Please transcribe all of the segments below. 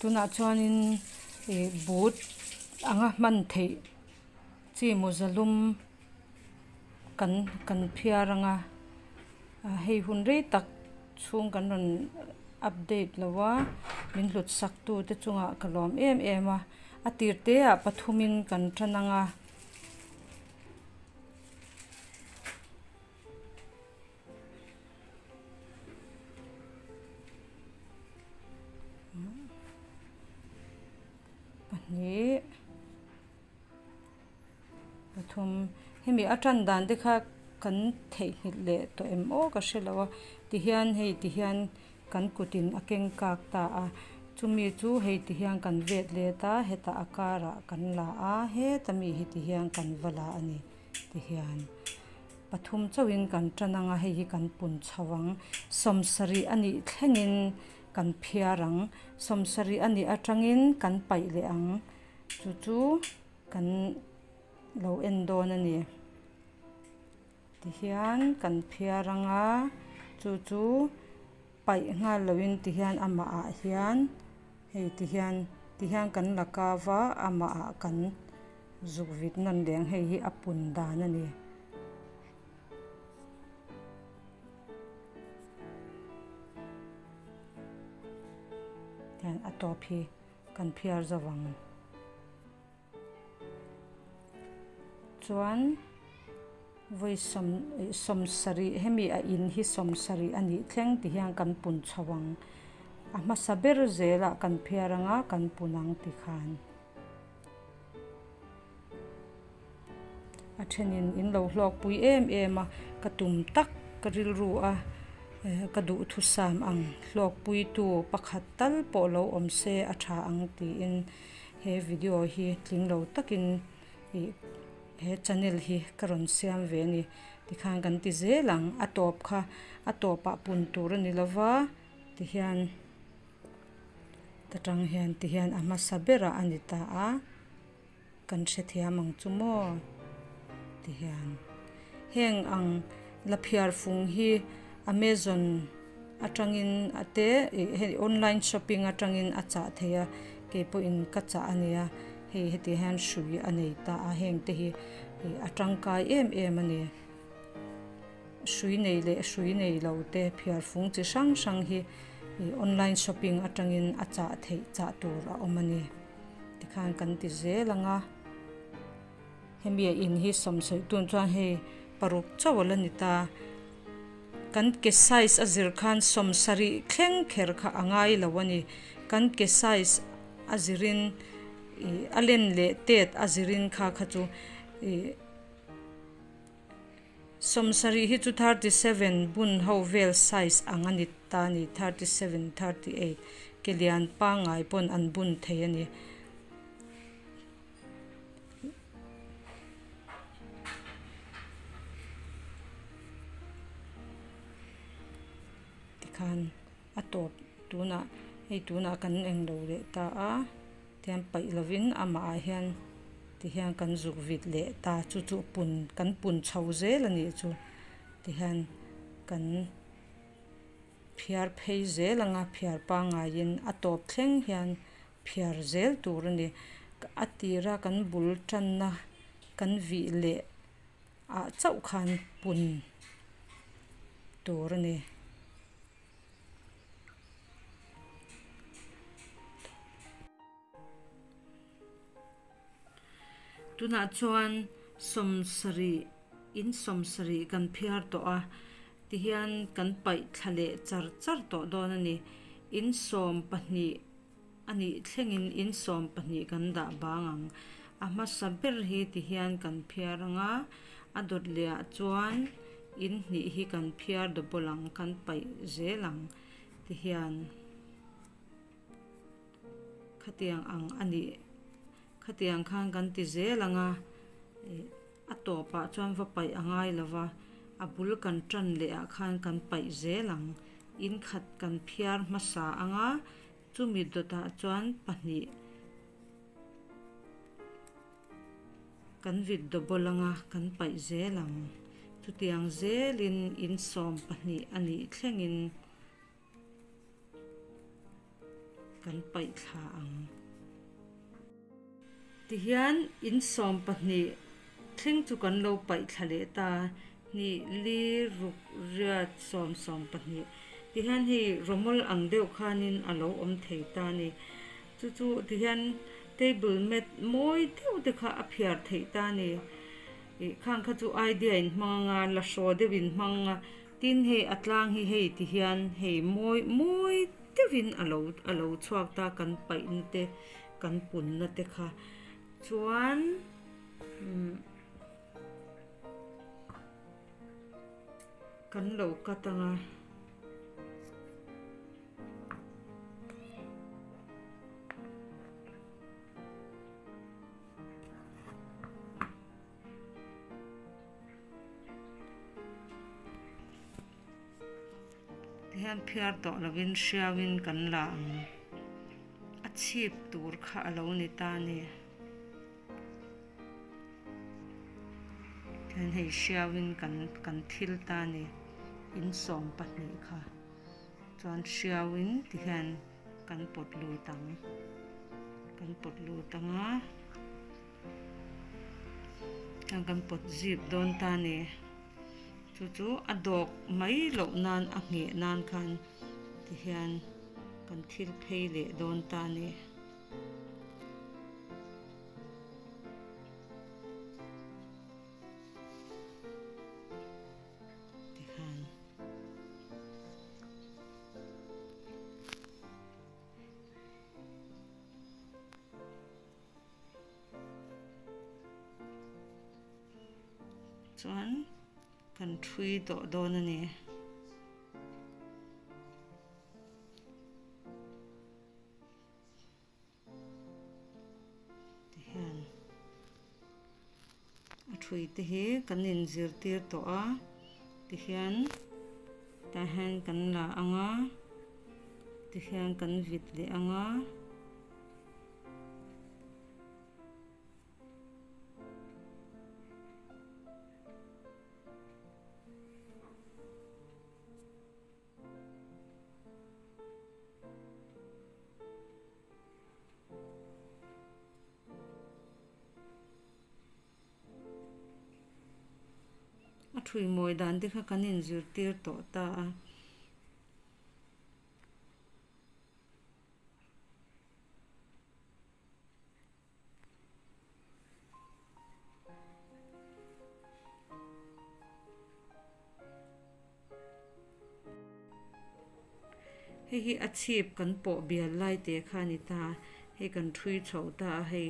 Tunah chuanin ih but anga hman theih chi mawza lum kan kan phiar anga hei hun rei tak chhung kan rawn update lo a min hlut sak tu te chungah ka lawm em em a a tir te ah pathum in kan tan anga. Pahnih pathum hemi a tan dan te kha kan theihnghilh leh tawh em aw ka hre lo a tihian hei tihian kan kutin a keng kak ta a chumi chu hei tihian kan vet let a hetah a karah kan la a heta mi hi tihian kan va la a ni tihian. Pathum chauhin kan tan ang a, hei hi kan pun chho ang. Sawmsarih a nih thlengin kan phiar ang. Sawmsarih a nih atangin kan paih leh ang. Chu chu kan lo en dawn a ni. Tihian kan phiar ang a, chu chu paih nghal loin tihian amahah hian hei tihian tihian kan la kau a, amahah kan. Zuk vit nawn leng hei hi a pun dan a ni. Tihian a tawp hi kan phiar zo vang. Chuan vawi sawm ih sawmsarih hemi a in hi sawmsarih a nih thleng ti hian kan pun chho ang. A hmasa ber zelah kan phiar anga kan pun ang ti khan. A thenin in lo hlawk pui em em a ka tum tak ka rilru a ka duhthusam ang hlawk pui tu pakhat tal pawh lo awm se a tha ang tiin he video hi tling lo takin ih he channel hi ka rawn siam ve a ni tikhan kan ti zel ang a tawp kha a tawpah pun tur a ni lova tihian. Ta tang hian ti hian a hmasa berah a ni ta a, kan hrethiam ang chu maw ti hian. Heng ang laphiar fung hi Amazon atangin a te ih hei online shopping atangin a chah thei a, kei pawhin ka chah a nia, hei heti hian hrui a nei ta a, heng te hi ih a tangkai em em a ni. Hrui nei leh hrui nei lo te phiar fung chi hrang hrang hi ih online shopping atangin a chah theih chah tur a awm a ni. Tikhan kan ti zel ang a, hemi a in hi sawmsawi tun chuan hei paruk chauh a la ni ta. Kan ke size a zir khan sawmsarih thleng kher kha a ngai lo a ni. Kan ke size a zirin ih a len leh tet a zirin kha kha chu ih. Sawmsarih hi chu 37 bun ho vel size ang a ni ta a ni, 37, 38 ke lian pangngai pawn an bun thei a ni. Tikhan a tawp tunah hei tunah kan englo leh ta a. Tihian paih lovin amah ah hian tihian kan zuk vit leh ta chu chu pun kan pun chho zel a nih chu tihian kan phiar phei zel anga phiar pangaiin a tawp thleng hian phiar zel tur a ni a tira kan bul tanna kan vih leh ah chauh khan pun tur a ni. Tunah chuan sawmsarih in sawmsarih kan phiar tawh a tihian kan paih thla leh char char tawh dawn a ni. In 12 a nih thlengin in 12 kan dah bang ang. A hmasa ber hi tihian kan phiar ang a, a dawt leh ah chuan in hnih hi kan phiar double ang kan paih zel ang tihian khatiang ang a nih khatiang khan kan ti zel ang a ih a tawpah chuan va paih a ngai lo va a bul kan tan leh ah khan kan paih zel ang in khat kan phiar hmasa ang a chumi dawtah chuan pahnih. Kan vit double anga kan paih zel ang. Chutiang zelin in 12 a nih thlengin. kan paih thla ang. Tihian in 12 thleng chu kan lo paih thla leh ta, hnih, li, ruk, riat, sawm, 12. Tihian hei rawmawl ang deuh khanin a lo awm thei ta a ni. Chu chu tihian table mat mawi deuh te kha a phiar theih ta a ni. Ih khang kha chu idea in hmang anga la hraw deuh in hmang a, tin hei a tlang hi hei tihian hei mawi mawi deuhin a lo a lo chhuak ta kan paihna te kan punna te kha chuan umm kan lo cut ang a. Tihian phiar tawh lovin hriauin kan la ang. A chhip tur kha a lo ni ta a ni. Tihian hei hriauin kan kan thil ta a ni. In 12 kha chuan hriauin tihian kan pawt lut ang. Kan pawt lut ang a. Heng kan pawt zip dawn ta a ni. Chu chu a dawk mai loh nan a ngheh nan khan tihian kan thil phei leh dawn ta a ni. Tikhan. Chuan kan thui tawh dawn a ni. Tihian a thui te hi kan inzirtir tawh a tihian tah hian kan la ang a tihian kan vit leh ang a. A thui mawi dan te kha kan inzirtir tawh ta a. Hei hi a chhip kan pawh bial lai te kha a ni ta a, hei kan thui chho ta a hei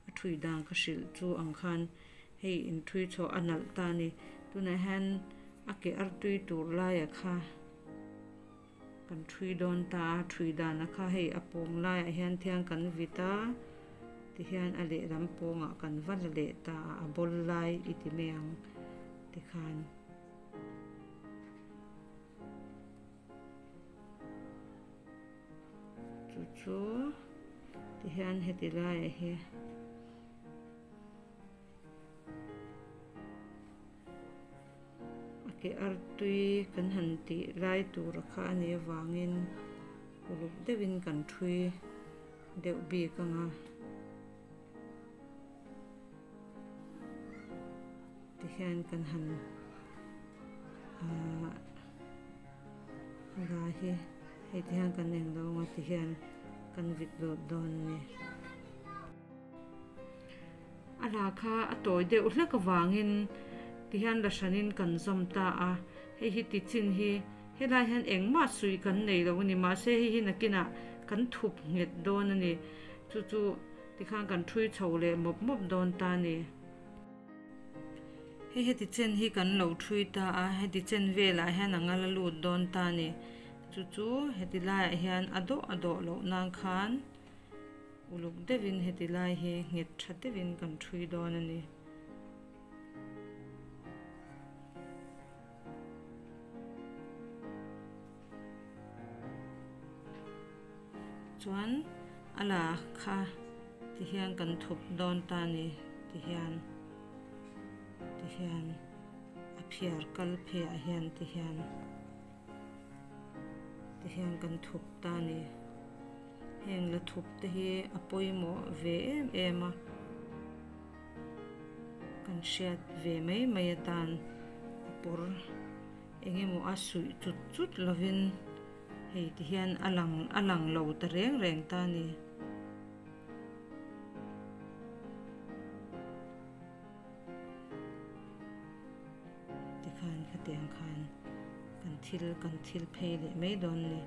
a thui dan ka hrilh chu ang khan hei in thui chho a nalh ta a ni tunah hian a ke artui tur laiah kha. Kan thui dawn ta a, thui dana kha hei a pawng laiah hian thiang kan vit a, tihian a lehlam pawngah kan va la leh ta a, a bawl lai i ti mai ang tikhan. Chu chu tihian heti laiah hi. A ke artui kan han tih lai tur a kha a nih avangin uluk deuhin kan thui deuh bik ang a tihian kan han ahh la hi hei tihian kan englo ang a tihian kan vit lut dawn a ni. A hla kha a tawi deuh hlek avangin tihian la hranin kan zawm ta a, hei hi ti chin hi helai hian engmah suih kan nei lo a ni, mahse hei hi nakinah kan thup nghet dawn a ni, chu chu tikhan kan thui chho leh mawp mawp dawn ta a ni. Hei heti chen hi kan lo thui ta a, heti chen velah hian a ngal a lut dawn ta a ni, chu chu heti laiah hian a dawh a dawh loh nan khan. Uluk deuhin heti lai hi nghet tha deuhin kan thui dawn a ni. Chuan a la kha ti hian kan thup dawn ta a ni tihian tihian a phiar kal pheiah hian tihian tihian kan thup ta a ni. Heng. Heng la thup te hi a pawimawh ve em em a, kan hriat ve mai mai atan a pawr eng emaw a suih chut chut lovin hei ti hian a lang a lang lo ta reng reng ta a ni. Tikhan khatiang khan kan thil kan thil phei leh mai dawn ni.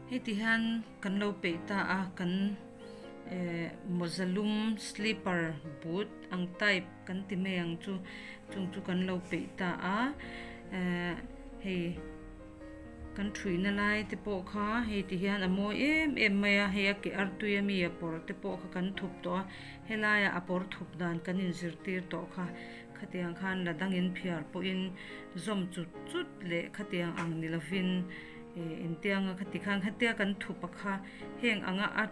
Hei ti hian kan lo peih ta a kan eh mawza lum slipper boot ang type kan ti mai ang chu chung chu kan lo peih ta a eh hei. Kan thuihna lai te pawh kha hei ti hian a mawi em em mai a, hei a ke artui ami a pawr te pawh kha kan thup tawh a, helaiah a pawr thup dan kan inzirtir tawh kha, khatiang khan la dangin phiar pawhin zawm chut chut leh khatiang ang ni lovin ih intianga khati khan khatia kan thup a kha heng anga a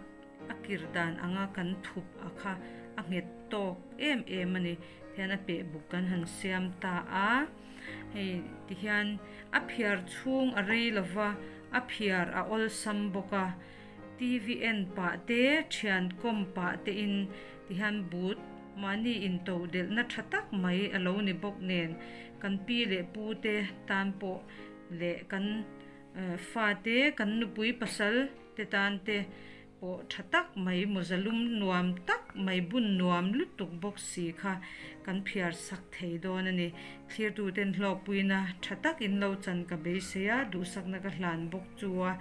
a kir dan anga kan thup a kha a nghet tawk em em a ni hian a peh buk kan han siam ta a. Hei tihian a phiar chhung a rei lova, a phiar a awlsam bawk a. TV en pah te, thian kawm pah te in tihian but mahni into delhna tha tak mai a lo ni bawk nen kan pi leh pu te tan pawh leh kan fate, kan nupui pasal te tan te Pawh tha tak mai, mawza lum nuam tak mai, bun nuam lutuk bawk si kha kan phiar sak thei dawn a ni. Thlirtuten hlawkpuina tha tak in lo chan ka beisei a, duhsakna ka hlan bawk chu a,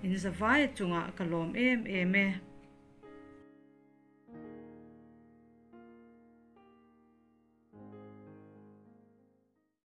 in zavai chungah ka lawm em em e.